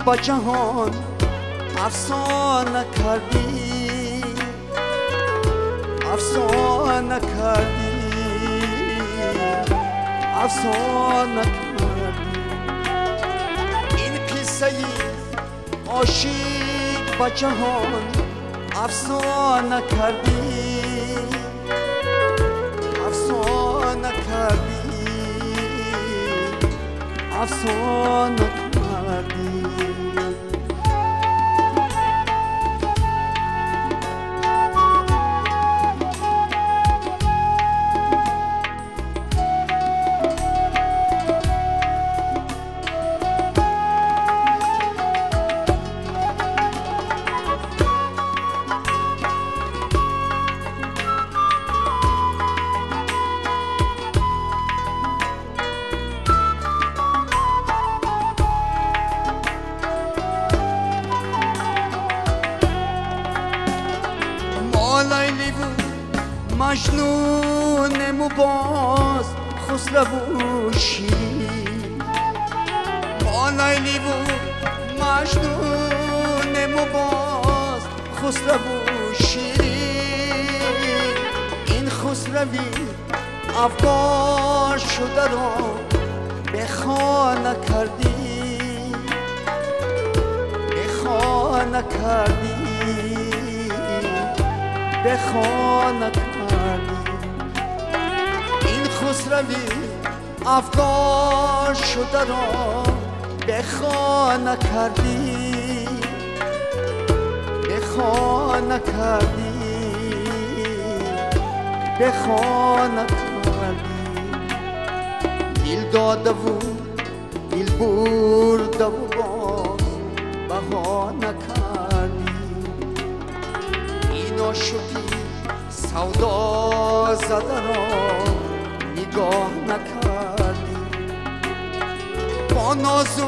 با جهان افسانه کردی، افسانه کردی، افسانه کردی. این قصه عاشق با جهان افسانه کردی، افسانه کردی، افسانه کردی. مجنون باز خسرو شیرین، با لیلی و مجنون باز خسرو شیرین. این خسروی افکار شده را به خانه کردی، به خانه کردی، به خانه کردی. این خسروی افکار شده را به خانه کردی، به بخانه کردی بخانه کردی دل داده و دل برده و باز بهانه کردی این عاشقی سودا زده را نگاه نکردی با ناز و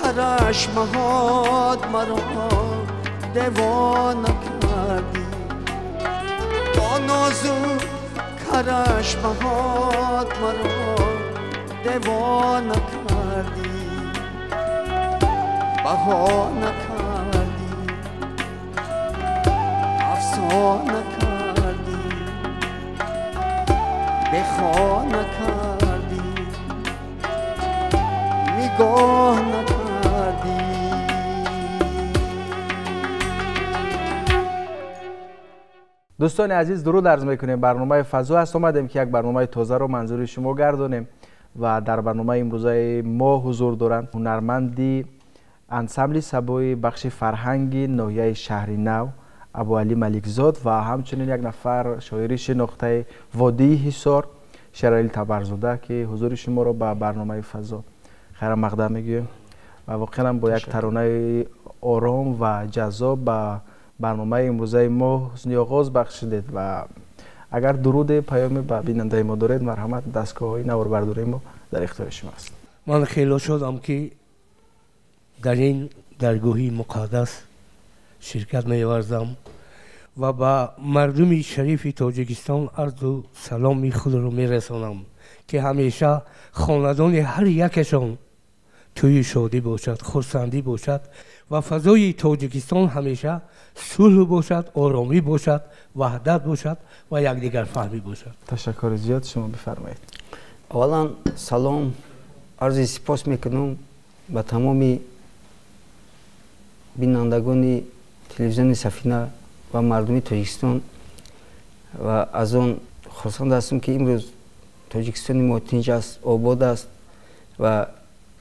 کرشمهات مرا دیوانه کردی با ناز و کرشمهات مرا دیوانه کردی بهانه کردی افسانه کردی بخانه کردی نگاه نکردی. دوستان عزیز درود عرض میکنیم. برنامه فضا هست. آمدیم که یک برنامه تازه رو منظور شما گردانیم و در برنامه امروزه ما حضور دارند هنرمندی انسامبل سبوی بخش فرهنگی ناحیه شهری نو ابوعلی ملکزاد و همچنین یک نفر شاعری شناخته وادی حصار شیرعلی تبرزاده که حضور شما را به برنامه فضا خیر مقدم میگویم و واقعا با یک ترانه آرام و جذاب به برنامه امروزه ما حسن آغاز بخشیدید و اگر درود پیامی به بیننده ما دارید مرحمت دستگاه‌های نواربرداری ما در اختیار شما است. من خیلی شدم که در این درگاهی مقدس شرکت می‌ورزم و با مردم شریف تاجیکستان عرض و سلام خود را می‌رسانم که همیشه خاندان هر یکشان توی شادی باشد، خرسندی باشد و فضای تاجیکستان همیشه صلح باشد، آرامی باشد، وحدت باشد و یکدیگر فهمی باشد. تشکر زیاد. شما بفرمایید. اولا سلام عرض سپاس میکنم به تمام بینندگان تلویزیون سفینه و مردم تاجیکستان و از آن خرسند هستم که امروز تاجیکستان ما تنج است، آباد است و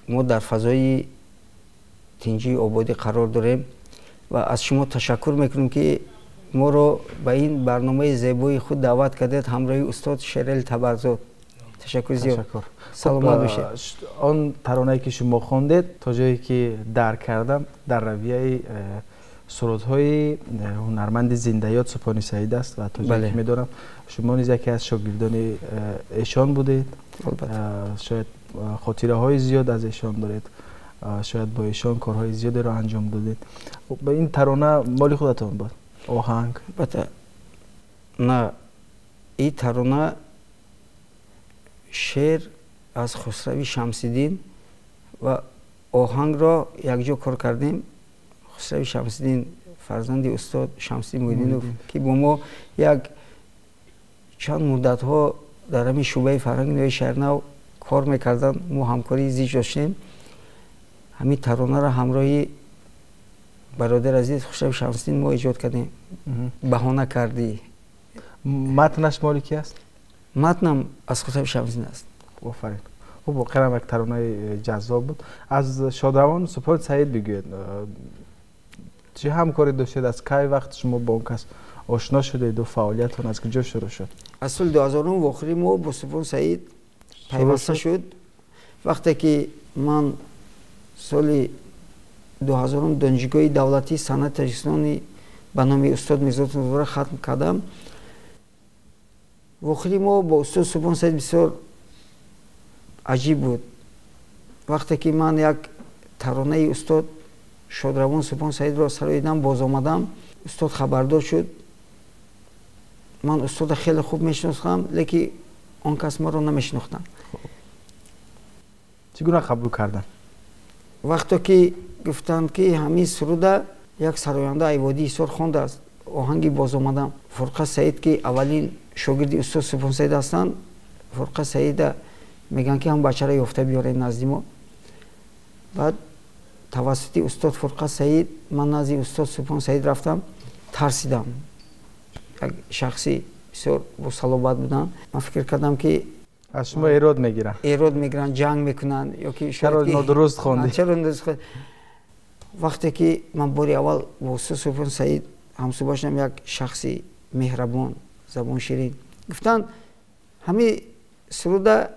ما در فضای تنجی آبادی قرار داریم و از شما تشکر میکنم که ما را به این برنامه زیبای خود دعوت کردید همراه استاد شیرعلی تبرزاد. تشکر زیاد. سلامت باشید. آن ترانه‌ای که شما خواندید تا جایی که درک کردم در رویه سرودهای هنرمند زنده یاد سبحانی سعید است و تا جایی که میدانم شما نیز یکی از شاگردان ایشان بودید. شاید خاطره های زیاد از ایشان دارید، شاید با ایشان کارهای زیادی را انجام دادید. به این ترانه مال خودتان بود آهنگ؟ نه، این ترانه شعر از خسروی شمس‌الدین و آهنگ را یکجا کار کردیم. خسروی شمس‌الدین فرزند استاد شمس‌الدین محی‌الدینوف که با ما یک چند مدت ها در همین شعبه فرهنگ نوی شهرنو کار میکردن، ما همکاری زیاد داشتیم. همین ترانه را همراهی برادر عزیز خسروی شمس‌الدین ما ایجاد کردیم. بهانه کردی. متنش مال کی است؟ متنم از خسروی شمس‌الدین است. آفرین. خب واقعا یک ترانه جذاب بود. از شادروان سپاه سعید بگویید چه همکاری داشتید؟ از کی وقت شما با اون کس آشنا شدید و فعالیتتون از کجا شروع شد؟ از سال 2009 واخری ما با سپاه سعید پیوسته شد. وقتی که من سال 2000 دانشگاه دولتی صنعت تاجیکستان به نام استاد میرزا را ختم کردم، واخری ما با استاد سبحان سعید بسیار عجیب بود. وقتی که من یک ترانه استاد شادروان سبحان سعید را سراییدم باز آمدم، استاد خبردار شد. من استاد خیلی خوب میشناختم لیکن آن کس ما را نمیشناختم. چگونه قبول کردن؟ وقتی که گفتند که همین سروده یک سراینده ایوادی حصار خوانده است، آهنگی باز آمدم، فرقه سعید که اولین شاگرد استاد سبحان سعید هستند، فرقه سعید میگن که هم بچه را یافته بیاریم نزد ما. بعد توسط استاد فرقه سعید من نزد استاد سبحان سعید رفتم. ترسیدم، یک شخصی بسیار با صلابت بودن. من فکر کردم که از شما ایراد میگیرن، ایراد میگیرن، جنگ میکنن یا که چرا نادرست خواندی، چرا نادرست خواندی. Вақте ки ман бори аввал бо устод Субҳон Саид ҳамсӯҳбат шудам, як шахси меҳрабон, забонширин, гуфтанд ҳамин суруда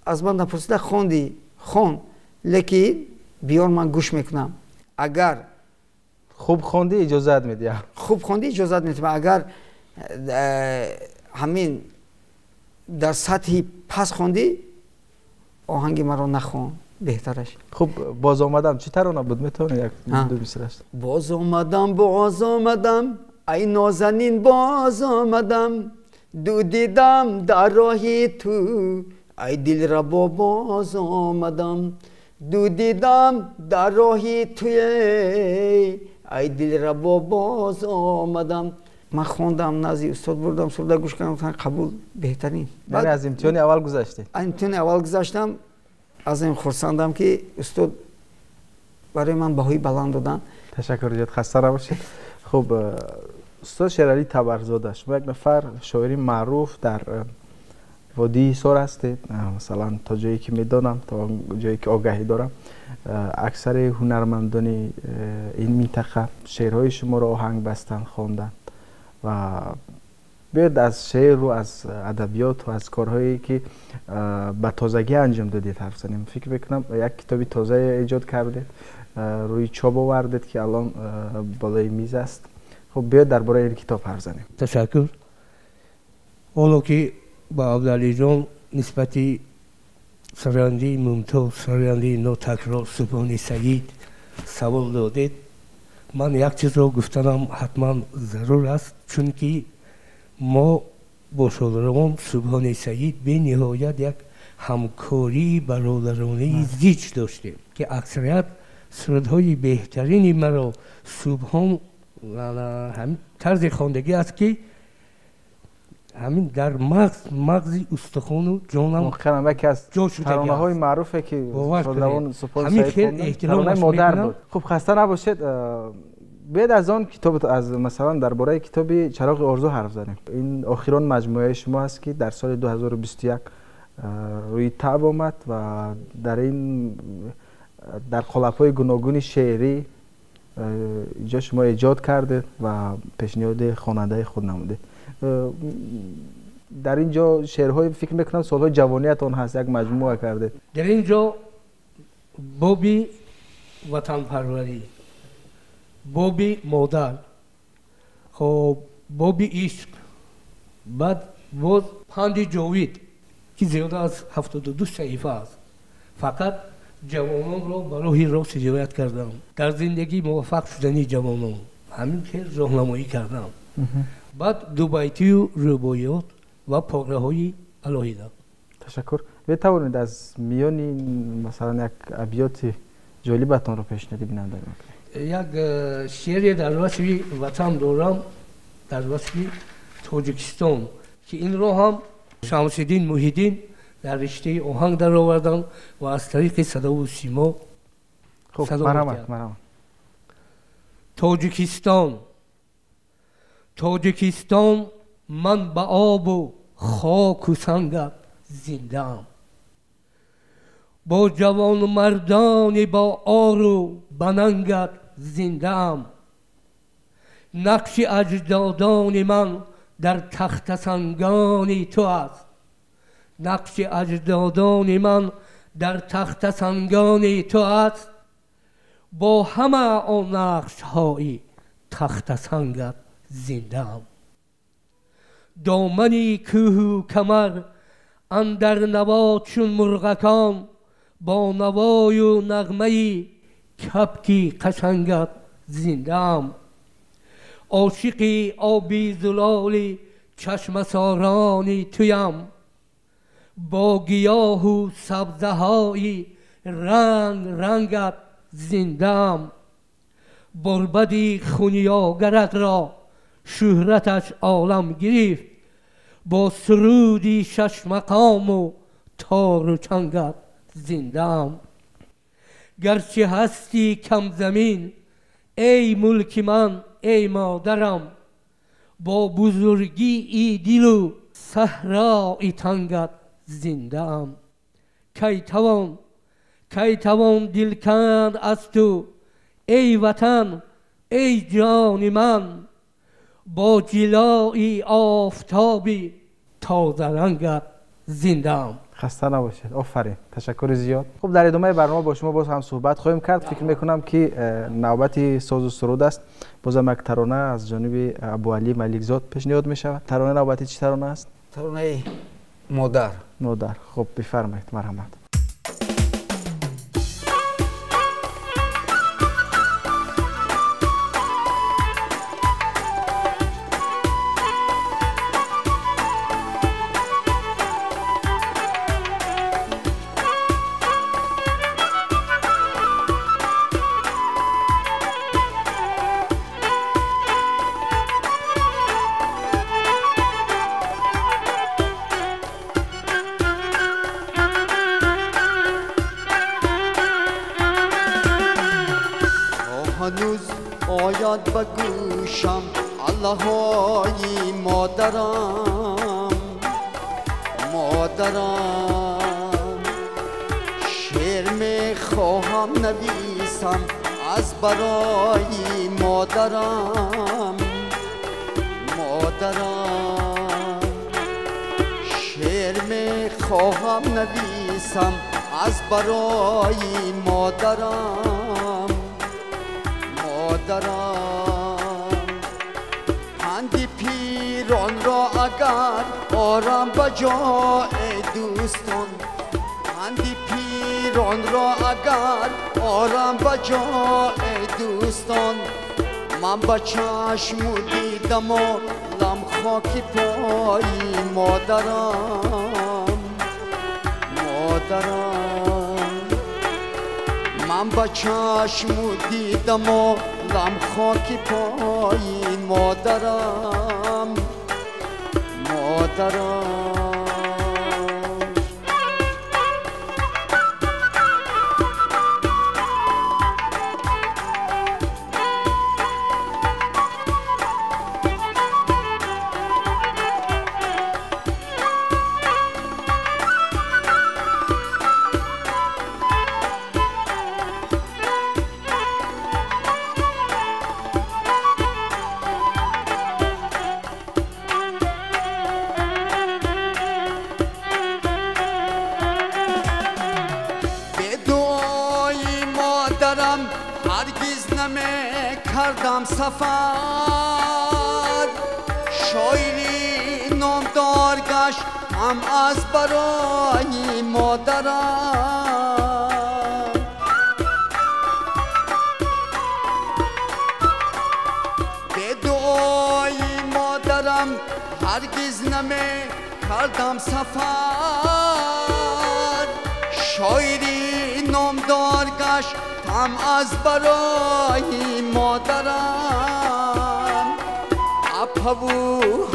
аз ман напурсида хонди, хон, лекин биёр ман гӯш мекунам. Агар хуб хонди иҷозат медиҳам. Хуб хонди иҷозат медиҳам. Агар ҳамин дар сатҳи пас хонди, оҳанги маро нахон, беҳтараш. Хуб, боз омадам чӣ тарона буд? Метавонед як ду мисраш? Боз омадам, боз омадам, ай нозанин, боз омадам, ду дидам дар роҳи ту, ай дилрабо, боз омадам, ду дидам дар роҳи туе, ай дилрабо, боз омадам. Ман хондам, назди устод бурдам, суруда гӯш кардам, гуфтанд қабул, беҳтарин. Яъне аз имтиҳони аввал гузаштед? Аз имтиҳони аввал гузаштам. Аз ин хурсандам ки устод барои ман баҳои баланд доданд. Ташаккур зиёд, хаста набошед. Хуб, устод Шералӣ Табарзода, шумо як нафар шоири маъруф дар водии Ҳисор ҳастед. Масалан, то ҷое ки медонам, то ҷое ки огаҳӣ дорам, аксари ҳунармандони ин минтақа шеърҳои шуморо оҳанг бастанд, хонданд. Ва биёед аз шеъру аз адабиёту аз корҳое ки ба тозагӣ анҷом додед ҳарф занем. Фикр мекунам як китоби тоза эҷод кардед, рӯи чоп овардед ки алон болои миз аст. Хуб, биёед дар бораи ин китоб ҳарф занем. Ташаккур. Ҳоло ки ба Абдуалиҷон нисбати сарояндаи мумтоз, сарояндаи нотакрор Субҳони Саид савол додед, ман як чизро гуфтанам ҳатман зарур аст, чунки мо бо шодравон Субҳони Саид бениҳоят як ҳамкории бародаронаи зич доштем, ки аксарият сурудҳои беҳтарини маро Субҳон ҳамин тарзи хондагӣ аст, ки ҳамин дар мағзи устухону ҷонам воқеан яке аз таронаҳои маъруфе ки шодравон Субҳон ҳамин Саид хел хонданд, эҳтиромаш таронаи модар мекунам. буд. Хуб, хаста набошед. Биёед аз он китоб, аз масалан дар бораи китоби Чароғи орзу ҳарф занем. Ин охирон маҷмӯаи шумо аст ки дар соли 2021 рӯи таб омад ва дар ин дар қолабҳои гуногуни шеърӣ инҷо шумо эҷод кардед ва пешниҳоди хонандаи худ намудед. Дар ин ҷо шеърҳои фикр мекунам солҳои ҷавониятон ҳаст, як маҷмӯа кардед. Дар ин ҷо боби ватанпарварӣ, боби модар, хоб, боби ишқ, баъд боз панди ҷовид, ки зиёда аз 72 саҳифа аст. Фақат ҷавононро ба роҳи рост ҳидоят кардам, дар зиндагӣ муваффақ шудани ҷавонон ҳамин хел роҳнамоӣ кардам. Баъд дубайтию рубоиёт ва пораҳои алоҳида. Ташаккур. Метавонед аз миёни масалан як абёти ҷолибатонро пешниҳоди бинандагон кунед? Як шеъре дар васфи ватан дорам, дар васфи Тоҷикистон, ки инро ҳам Шамсиддин Муҳиддин дар риштаи оҳанг дароварданд ва аз тариқи садову симо Хуб, садо марҳамат, медиҳад. Марҳамат. Тоҷикистон, Тоҷикистон, ман ба обу хоку сангат зиндаам, бо ҷавонмардони бо ору банангат зиндаам, нақши аҷдодони ман дар тахтасангони ту аст, нақши аҷдодони ман дар тахтасангони ту аст, бо ҳама он нақшҳои тахтасангат зиндаам. Домани кӯҳу камар андар наво чун мурғакон, бо навою нағмаи кабки қашангат зиндаам. Ошиқи оби зулоли чашмасорони туям, бо гиёҳу сабзаҳои ранг рангат зиндаам. Борбади хунёгаратро шӯҳраташ олам гирифт, бо суруди шашмақому тору чангат зиндаам. Гарчи ҳасти камзамин, эй мулки ман, эй модарам, бо бузургии дилу саҳрои тангат зиндаам. Кай тавон, кай тавон дил канд аз ту, Эй ватан, эй ҷони ман, бо ҷилои офтоби тозарангат зиндаам. Хаста набошед, офарин, ташаккури зиёд. Хуб, дар идомаи барнома бо шумо боз ҳам суҳбат хоҳем кард. Фикр мекунам, ки навбати созу суруд аст. Бозам як тарона аз ҷониби Абуалӣ Маликзод пешниҳод мешавад. Таронаи навбатӣ чӣ тарона аст? Таронаи модар. Модар. Хуб, бифармоед, марҳамат. هنوز آید به گوشم الله‌های مادرم، مادرم. شعر میخواهم نویسم از برای مادرم، مادرم. شعر میخواهم نویسم از برای مادرم، مادرم. پندی پیران را اگر آرم به جای دوستان، پندی پیران را اگر آرم به جای دوستان، من به چشم دیدم و لم خاک پای مادرم، مادرم. من به چشم دیدم و لم خاک پای مادرم، مادرم. کردم سفر، شاعری نامدار گشت هم از برای مادرم. به دعای مادرم هرگز نمی کردم سفر، شاعری نامدار گشت هم از برای مادرم. اپو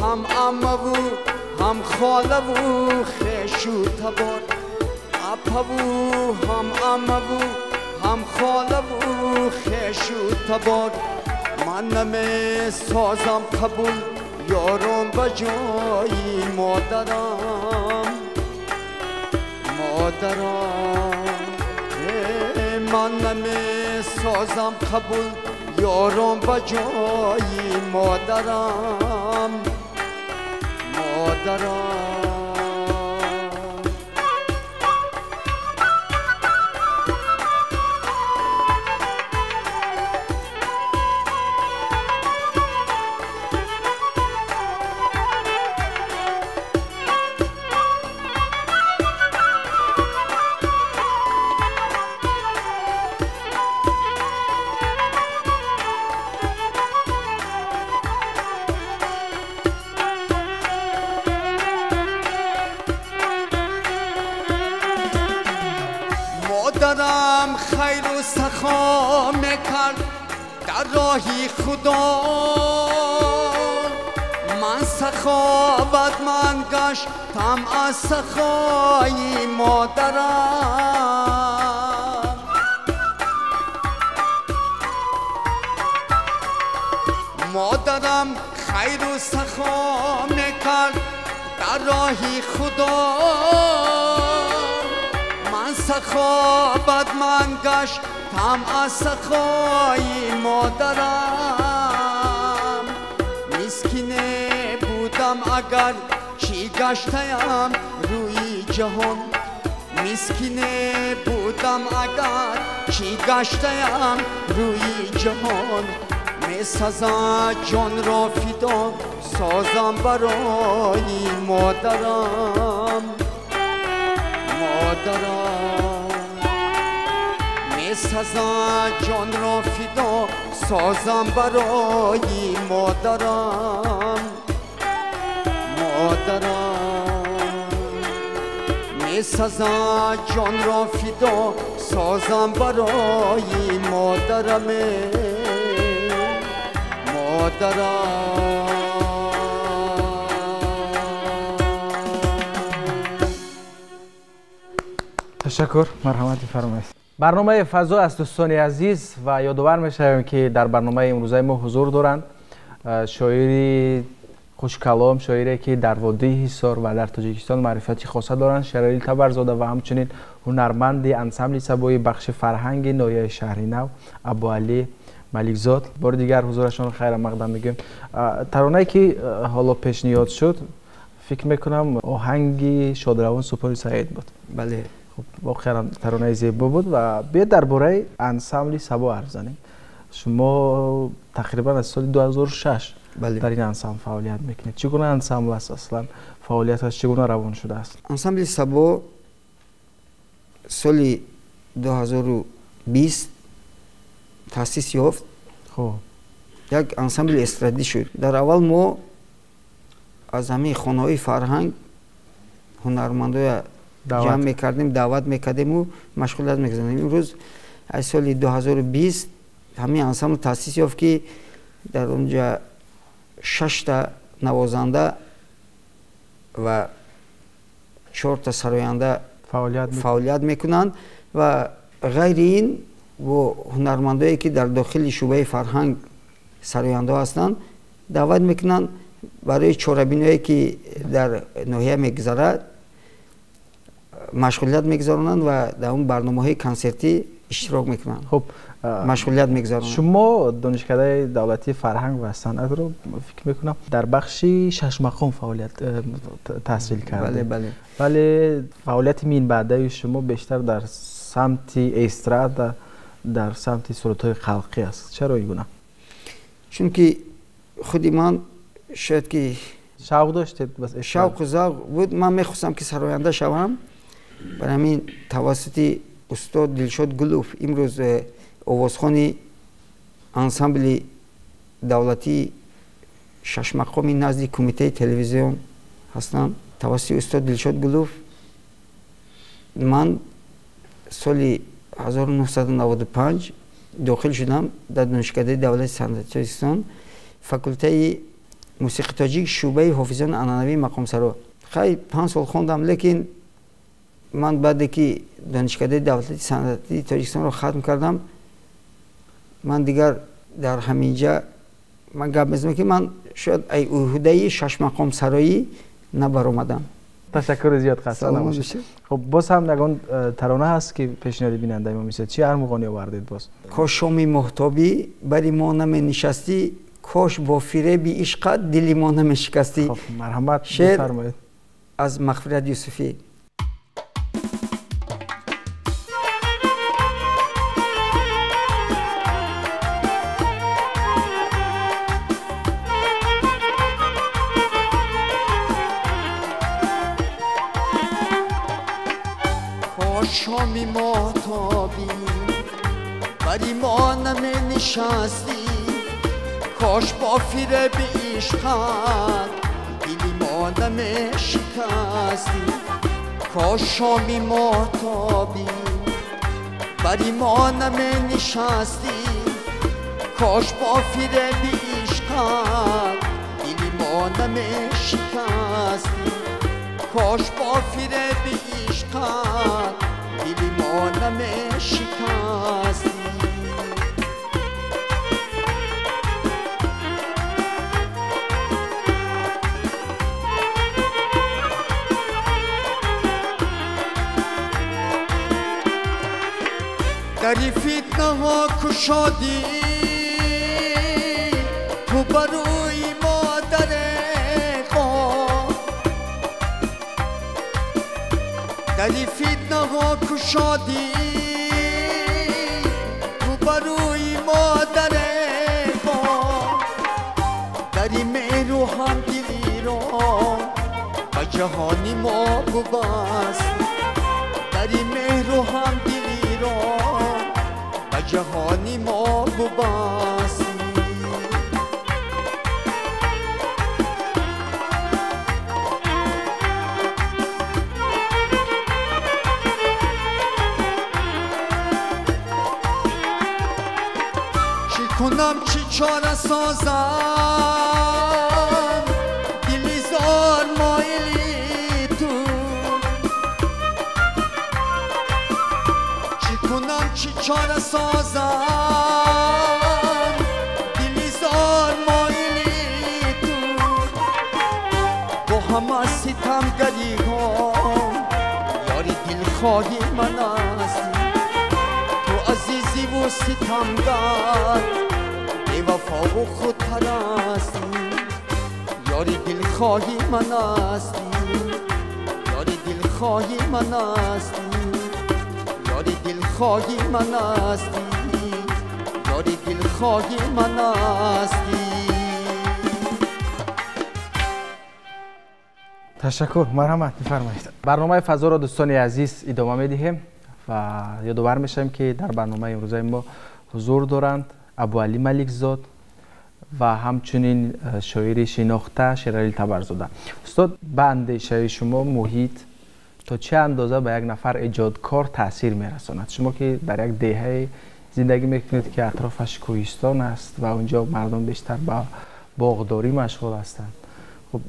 هم عمو هم خاله و خویش و تبار، اپو هم عمو هم خاله و خویش و تبار. من نمی سازم قبول یارم به جای مادرم، مادرم. من نمی سازم قبول یارم به جای مادرم، مادرم. مادرم خیر و سخا میکرد در راهی خدا، من سخاوت من گشتم از سخای مادرم. مادرم خیر و سخا میکرد در راهی خدا، من سخاوت من گشتم طمع سخای مادرم مسکینه بودم اگر چی گشتیم روی جهان مسکینه بودم اگر چی گشتیم روی جهان میسازم جان را فدا سازم برای مادرم مادرم میسازم جان را فدا سازم برای مادرم مادرم میسازم جان را فدا سازم برای مادرم مادرم. تشکر، مرحمت فرمایید. برنامه فضا از دوستان عزیز و یادآور میشویم که در برنامه امروزه ما حضور دارند شاعری خوشکلام، شاعری که در وادی حصار و در تاجیکستان معرفت خاصه دارند، شیرعلی تبرزاده و همچنین هنرمند انسامبل سبایی بخش فرهنگ ناحیه شهری نو ابوعلی ملکزاد. بار دیگر حضورشان خیر مقدم میگیم. ترانه‌ای که حالا پیشنهاد شد فکر میکنم آهنگ شادروان سپاری سعید بود. بله خب واقعا ترانه زیبا بود. و بیا درباره انسامبل سبا حرف زنیم. شما تقریبا از سال 2006 بله در این انسامبل فعالیت میکنید. چگونه انسامبل است اصلا؟ فعالیتش چگونه روان شده است؟ انسامبل سبا سال 2020 تاسیس یافت. خب یک انسامبل استرادی شد. در اول ما از همه خانه‌های فرهنگ هنرمندای جمع میکردیم، دعوت میکردیم و مشغولیت میکردیم. امروز از سال 2020 همین انسامبل تاسیس یافت که در اونجا 6 تا نوازنده و 4 تا سراینده فعالیت میکنند و غیر این و هنرمندایی که در داخل شعبه فرهنگ سراینده هستند دعوت میکنند برای چاره‌بینی‌هایی که در ناحیه میگذرد مشغولیت میگذارند و در اون برنامه‌های کنسرتی اشتراک میکنند. خب مشغولیت میگذارند. شما دانشکده دولتی فرهنگ و صنعت رو فکر میکنم در بخش شش مقام فعالیت تحصیل کردید. بله بله. ولی فعالیت من بعدی شما بیشتر در سمت استراد، در سمت سرودهای خلقی است. چرا اینگونه؟ چون که خودی من شاید که شوق داشتید، بس شوق و ذوق بود. من میخواستم که سراینده شوم. برای همین توسط استاد دلشاد گلوف، امروز овозхони ансамбли давлатии шашмақоми назди кумитаи телевизион ҳастанд, тавассути устод Дилшод Гулов ман соли 1995 дохил шудам дар донишкадаи давлати санъати Тоҷикистон, факултаи мусиқи тоҷик, шӯъбаи ҳофизони анъанавии мақомсаро. Хай 5 сол хондам, лекин ман баъде ки донишкадаи давлати санъати Тоҷикистонро хатм кардам, ман дигар дар ҳаминҷа ман гап мезанам ки ман шояд ай уҳдаи шашмақомсароӣ набаромадам. Ташаккури зиёд, хаста набошед. Хуб, боз ҳам ягон тарона ҳаст ки пешниҳоди бинандаи мо мешавад? Чӣ армуғоне овардед боз? Кош шоми моҳтобӣ бари мо наменишастӣ, кош бо фиреби ишқат дили мо намешикастӣ. Хуб, марҳамат, шеър бифармоед. Аз Мағфират Юсуфӣ. شامی ماهتابی بری ما نمی نشستی، کاش با فریب عشقت دلی ما نمی شکستی. کاش شامی ماهتابی بری ما نمی نشستی، کاش با فریب عشقت دلی ما نمی شکستی. کاش با فریب عشقت دلی ما نمی شکستی. در فتنه фитнаҳо кушодӣ ту ба рӯи мо дареғо, дари фитнаҳо кушодӣ ту ба рӯи мо дареғо, дари меҳру ҳамдилиро ба ҷаҳони мо бубаст, дари меҳру ҳамдилиро ба ҷаҳони мо бубаст. Чӣ кунам, чӣ чора созам, дили зор моили ту. Чӣ кунам, чӣ чора созам, дили зор моили ту. Бо ҳама ситамгариҳо ёри дилхоҳи ман ҳастӣ. Ту азизиву ситамгар, бевафову худпарастӣ. Ёри дилхоҳи ман ҳастӣ, ёри дилхоҳи ман ҳастӣ, ёри дилхоҳи ман ҳастӣ, ёри дилхоҳи ман ҳастӣ. Ташаккур, марҳамат, бифармоед. Барномаи фазоро дӯстони азиз идома медиҳем ва ёдовар мешавем, ки дар барномаи имрӯзаи мо ҳузур доранд Абуалӣ Маликзод ва ҳамчунин шоири шинохта Шералӣ Табарзода. Устод, ба андешаи шумо муҳит то чӣ андоза ба як нафар эҷодкор таъсир мерасонад? Шумо ки дар як деҳае зиндагӣ мекунед, ки атрофаш кӯҳистон аст ва унҷо мардум бештар ба боғдорӣ машғул ҳастанд, хуб,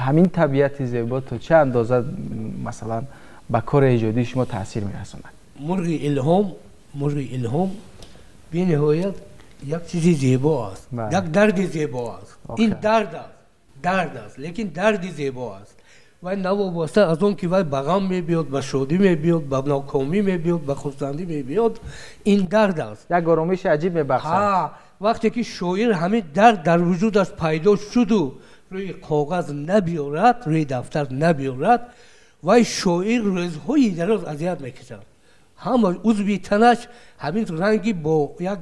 ҳамин табиати зебо то чӣ андоза масалан ба кори эҷодии шумо таъсир мерасонад? Мурғи илҳом, мурғи илҳом бениҳоят як чизи зебо аст, як дарди зебо аст. Ин дард аст, дард аст, лекин дарди зебо аст. Вай навобаста аз он ки вай ба ғам мебиёд, ба шодӣ мебиёд, ба нокомӣ мебиёд, ба хурсандӣ мебиёд, ин дард аст. Як оромиши аҷиб мебахшад. Вақте ки шоир ҳамин дард дар вуҷудаш пайдо шуду рӯи коғаз набиёрад, рӯи дафтар набиёрад, вай шоир рӯзҳои дароз азият мекашад. Ҳама узви танаш ҳамин ранги бо як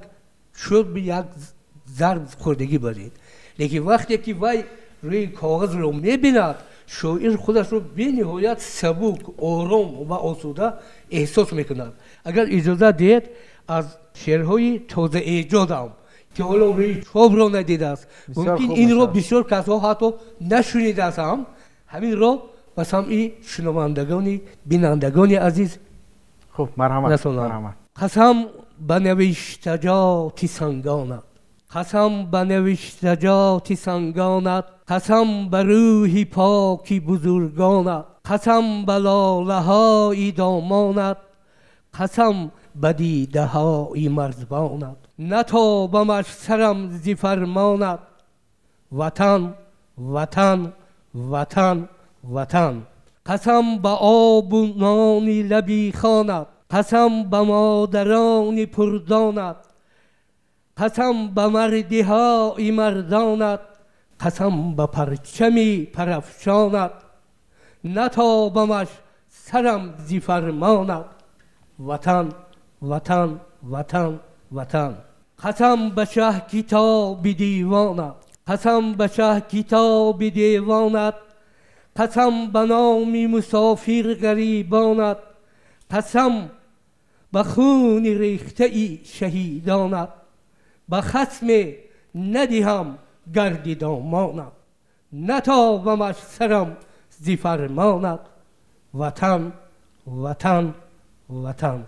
чӯби як зарб хӯрдагӣ барид. Лекин вақте ки вай рӯи коғазро мебинад, шоир худашро бениҳоят сабук, ором ва осуда эҳсос мекунад. Агар иҷозат диҳед, аз шеърҳои тозаэҷодам, ки ҳоло рӯи чопро надидааст, мумкин инро бисёр касҳо ҳатто нашунидааст ҳам, ҳаминро ба самъи шунавандагони бинандагони азиз хуб, марҳамат, марҳамат. Қасам ба навиштаҷоти сангонат, қасам ба навиштаҷоти сангонат, қасам ба рӯҳи поки бузургонат, қасам ба лолаҳои домонат, қасам ба дидаҳои марзбонат, натобамаш сарам зи фармонат. Ватан, ватан, ватан, ватан. Қасам ба обу нони лаби хонат, қасам ба модарони пурдонат, қасам ба мардиҳои мардонат, қасам ба парчами парафшонат, натобамаш сарам зи фармонат. Ватан, ватан, ватан, ватан. Қасам ба шаҳ китоби девонат, қасам ба шаҳ китоби девонат, қасам ба номи мусофир ғарибонат, қасам ба хуни рехтаи шаҳидонат, ба хасме надиҳам гарди домонат, натобамаш сарам зи фармонат. Ватан, ватан, ватан.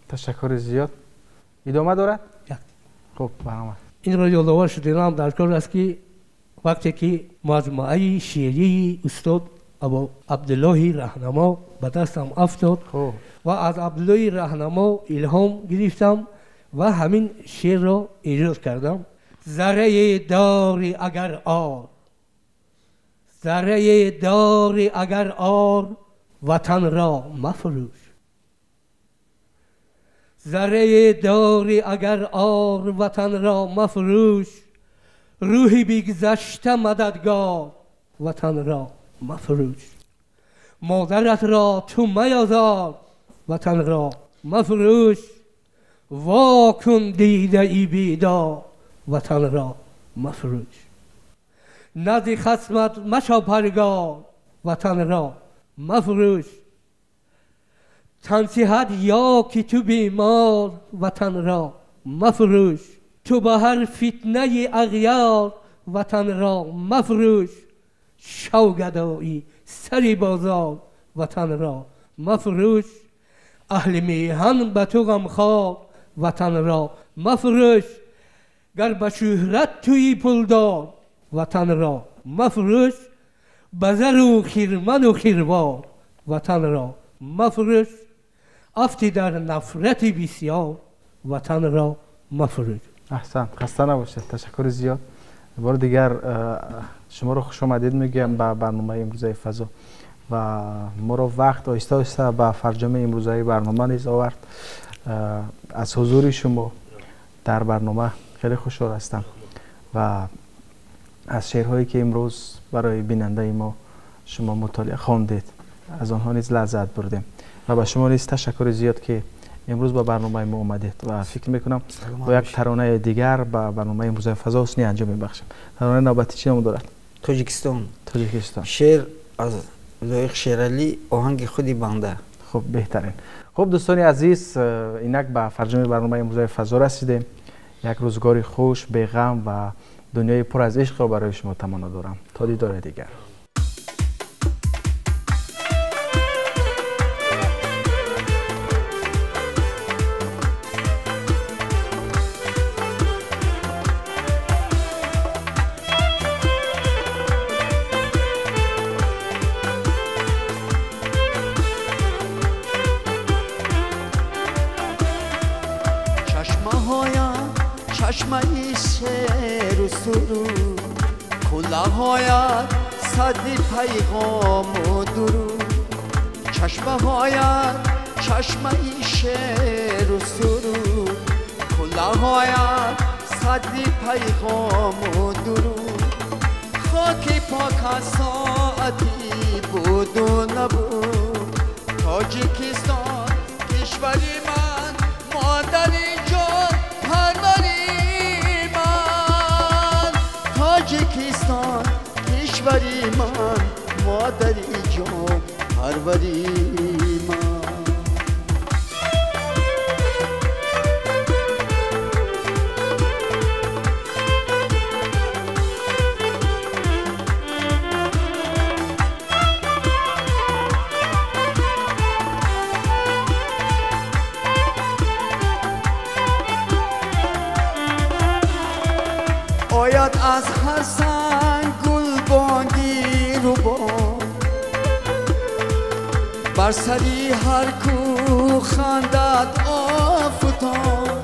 Ташаккури зиёд. Идома дорад? Хуб, марҳамат. Инро ёдовар шудинам дар кор аст, ки вақте ки маҷмӯаи шеърии устод Абу Абдуллоҳи Раҳнамо ба дастам афтод ва аз Абдуллоҳи Раҳнамо илҳом гирифтам ва ҳамин шеърро эҷод кардам. Заррае дорӣ агар ор, заррае дорӣ агар ор, ватанро мафурӯш. Зарра дорӣ агар ор ватан ро мафрӯш, рӯҳи бигзашта мададгор ватан ро мафрӯш. Модарат ро ту меозор ватан ро мафрӯш, во кун дидаи бедор ватан ро мафрӯш. Назди хасмат машав паргор ватан ро мафрӯш, тансиҳат ё ки ту бемор ватан ро мафрӯш. Ту ба ҳар фитнаи ағёр ватан ро мафрӯш, шав гадоӣ сари бозор ватан ро мафрӯш. Аҳли меҳан ба ту ғамхор ватан ро мафрӯш, гар ба шӯҳрат туи пулдор ватан ро мафрӯш. Ба зару хирману хирвор ватан ро мафрӯш, афти дар нафрати бисёр ватан ро мафрӯш. Аҳсан, хаста набошед, ташаккури зиёд. Бори дигар шуморо хуш омадед мегӯям ба барномаи имрӯзаи фазо ва моро вақт оҳиста оҳиста ба фарҷоми имрӯзаи барнома низ овард. Аз ҳузури шумо дар барнома хеле хушҳол ҳастам ва аз шеърҳое ки имрӯз барои бинандаи мо шумо мутолиа хондед аз онҳо низ лаззат бурдем ва ба шумо низ ташаккури зиёд ки имрӯз ба барномаи мо омадед ва фикр мекунам бо як таронаи дигар ба барномаи имрӯзаи фазо ҳусни анҷом мебахшем. Таронаи навбатӣ чӣ ном дорад? Тоҷикистон. Тоҷикистон. Шеър аз Лоиқ Шералӣ, оҳанги худи банда. Хуб, беҳтарин. Хуб, дӯстони азиз, инак ба фарҷоми барномаи имрӯзаи фазо расидем. Як рӯзгори хуш, беғам ва дунёи пур аз ишқро барои шумо таманно дорам. То дидори дигар. Чашмаи шеру суруд, кулаҳоят сади пайғому дуруд. Чашмаҳоят чашмаи шеру суруд, кулаҳоят сади пайғому дуруд. Хоки пок аз соати буду набуд, Тоҷикистон кишвари ман, модари ҷон парвари ман. Тоҷикистон кишвари ман, модари ҷон парвари ман. Ояд аз ҳар санг гулбонги рубоб, бар сари ҳар кӯ хандад офтоб.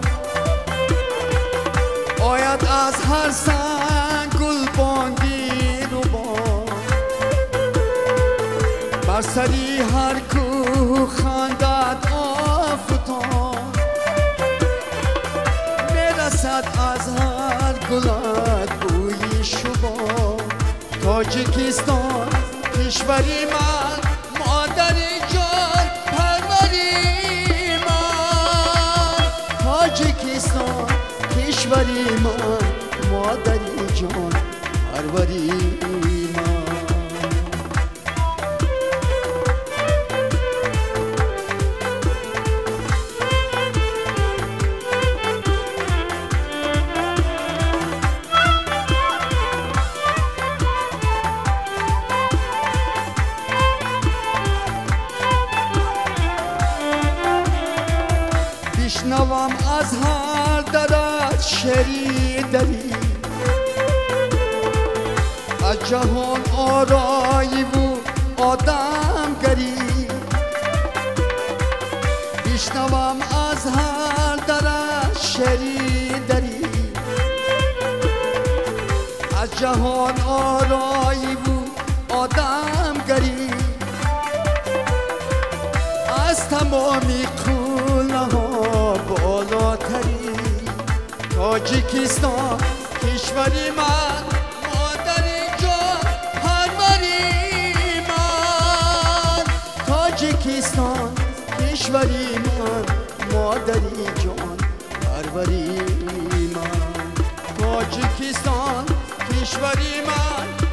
Ояд аз ҳар санг гулбонги рубоб, бар сари ҳар кӯ хандад офтоб. Мерасад аз ҳар гулат бӯи шубоб. Тоҷикистон кишвари ман, модари ҷон парвари ман. Тоҷикистон кишвари ман, модари ҷон парвари ман. Бишнавам аз ҳар дарат шери дарӣ, аз ҷаҳон ороиву одамгарӣ. Бишнавам аз ҳар дарат шери дарӣ, аз ҷаҳон ороиву одамгарӣ. Аз тамоми қуллаҳо Тоҷикистон кишвари ман, модари ҷон, парвари ман. Тоҷикистон кишвари ман, модари ҷон, парвари ман. Тоҷикистон кишвари ман.